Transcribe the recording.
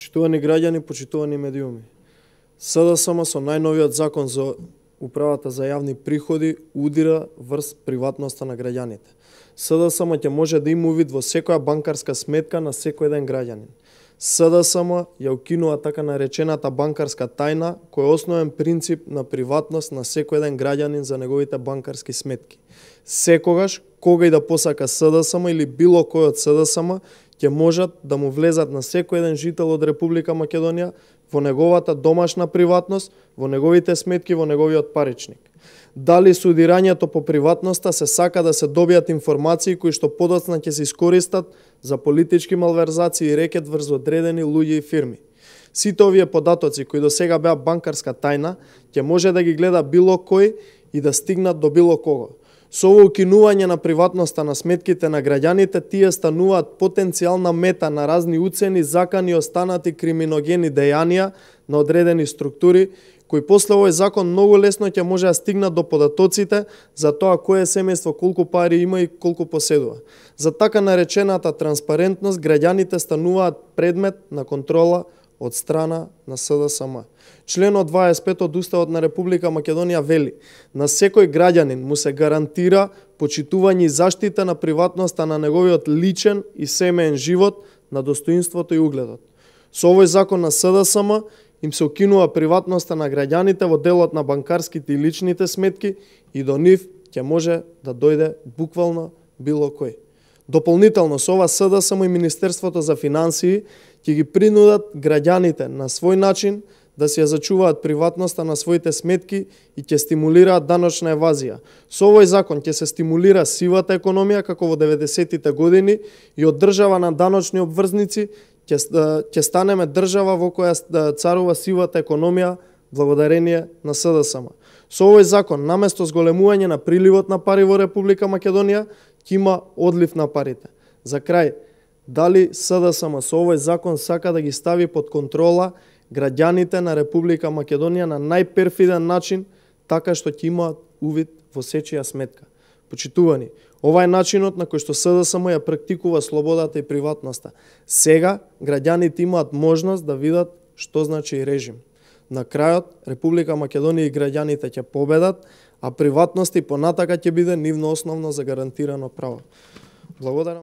Почитувани граѓани, почитувани медиуми. СДСМ со најновиот закон за управата за јавни приходи удира врз приватноста на граѓаните. СДСМ ќе може да има увид во секоја банкарска сметка на секој еден граѓанин. СДСМ ја укинува така наречената банкарска тајна, кој е основен принцип на приватност на секој еден граѓанин за неговите банкарски сметки. Секогаш, кога и да посака СДСМ или било кој од СДСМ, ќе можат да му влезат на секој еден жител од Република Македонија во неговата домашна приватност, во неговите сметки, во неговиот паричник. Дали со удирањето по приватноста се сака да се добијат информации кои што подоцна ќе се искористат за политички малверзации и рекет врз одредени луѓе и фирми. Сите овие податоци кои до сега беа банкарска тајна, ќе може да ги гледа било кој и да стигнат до било кого. Со ово укинување на приватноста на сметките на граѓаните, тие стануваат потенцијална мета на разни уцени, закани и останати криминогени дејанија на одредени структури, кои после овој закон многу лесно ќе може да стигнат до податоците за тоа кое семејство колку пари има и колку поседува. За така наречената транспарентност, граѓаните стануваат предмет на контрола од страна на СДСМ. Членот 25 од Уставот на Република Македонија вели: на секој граѓанин му се гарантира почитување и заштита на приватноста на неговиот личен и семеен живот, на достоинството и угледот. Со овој закон на СДСМ им се укинува приватноста на граѓаните во делот на банкарските и личните сметки и до нив ќе може да дојде буквално било кој. Дополнително со ова СДСМ и Министерството за финансии ќе ги принудат граѓаните на свој начин да си ја зачуваат приватноста на своите сметки и ќе стимулираат даночна евазија. Со овој закон ќе се стимулира сивата економија како во 90-тите години и од држава на даночни обврзници ќе станеме држава во која царува сивата економија благодарение на СДСМ. Со овој закон, наместо зголемување на приливот на пари во Република Македонија, ќе има одлив на парите. За крај, дали СДСМ со овој закон сака да ги стави под контрола граѓаните на Република Македонија на најперфиден начин, така што ќе имаат увид во сечија сметка? Почитувани, ова е начинот на кој што СДСМ ја практикува слободата и приватноста. Сега граѓаните имаат можност да видат што значи режим. На крајот, Република Македонија и граѓаните ќе победат, а приватност и понатака ќе биде нивно основно загарантирано право. Благодарам.